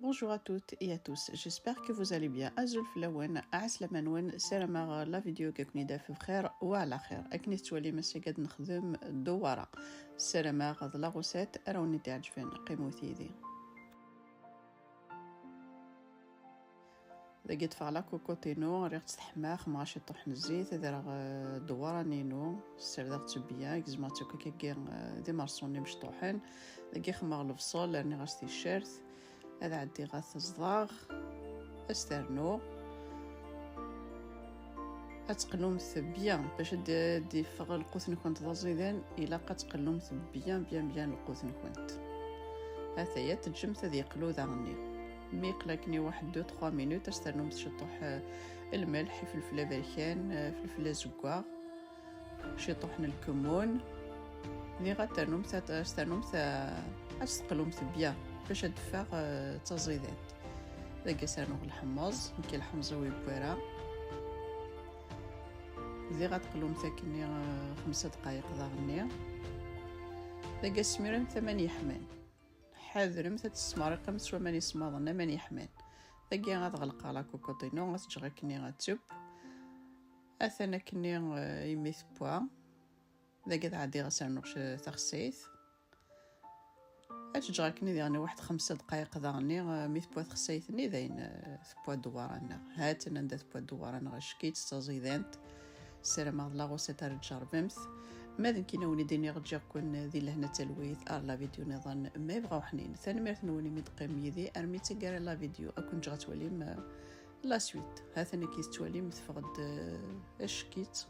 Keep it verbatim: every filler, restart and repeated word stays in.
Bonjour à toutes et à tous, j'espère que vous allez bien. Azul fell-awen, ɛeslama-nwen, ssarameɣ la vidéo-agi ad ken-id-taf bxir wa ɛla xir. Akken i tettwalim, ass-agi ad nexdem dewwara. Ssarameɣ d la recette ara wen-d-iɛeǧben. Qqimet yid-i. Dagi ṭṭfeɣ la cocotte-inu, rriɣ-tt teḥma, xemmeɣ ciṭuḥ n zzit, ad rreɣ, eh, dewwara-inu, ssardeɣ-tt bien, gezmeɣ-tt akk akkagi, eh, d imerṣunen imecṭuḥen. Dagi xemmeɣ lebṣel, rniɣ-as ticcert, ad ɛeddiɣ ad t-ẓḍeɣ, ad s-ternuɣ. Ad teqlumt bien bac ad d-, d-iffeɣ lqut-nkent d aẓidan, ilaq ad teqlumt bien, bien, bien lqut-nkent. Ataya, teǧǧemt ad yeqlu daɣenni. Mi yeqla akken i waḥed deux trois minutes, ad s-ternumt ciṭuḥ, eh, lmelḥ, ifelfel aberkan, eh, ifelfel azeggaɣ, ciṭuḥ n lkemmun. Diɣ ad ternumt, ad s-ternumt, eh, ad s-teqlumt bien bac ad d-teffeɣ, eh, d taẓidant. Dagi ad s-rnuɣ lḥemmeẓ, nekk lḥemẓ-iw yewwi ara. Diɣ ad teqlumt akkenni, eh, xemsa dqayeq daɣenni. Dagi ad tesmiremt aman yeḥman. Ḥadremt ad tessemriqemt s waman isemmaḍen, aman yeḥman. Dagi ad ɣelqeɣ la cocotte-inu, ad tt-ǧǧeɣ akkenni ad teb. Atan akkenni, eh, imi tewwa. Dagi ad ɛeddiɣ ad s-rnuɣ c-, taxsayt. Ad tt-ǧǧeɣ akkenni diɣenni waḥed xemsa dqayeq daɣenni, eh, mi tewwa texsayt-nni, dayen, eh, tewwa dewwara-nneɣ. Ha-tt-an anda tewwa dewwara-nneɣ, ack-itt d taẓidant. Ssarameɣ d la recette ara tjerrbemt. Ma d nekkini ad wen-id-iniɣ, ǧǧiɣ-ken di lehna d talwit ar la vidéo niḍen ma yebɣa uḥnin. Tanemmirt-nwen imi d-teqqimem yid-i armi d taggara n la vidéo. Ad ken-ǧǧeɣ ad twalim, eh, la suite. Ha-tt-an akka i tettwalim, teffeɣ-d, eh, ack-itt.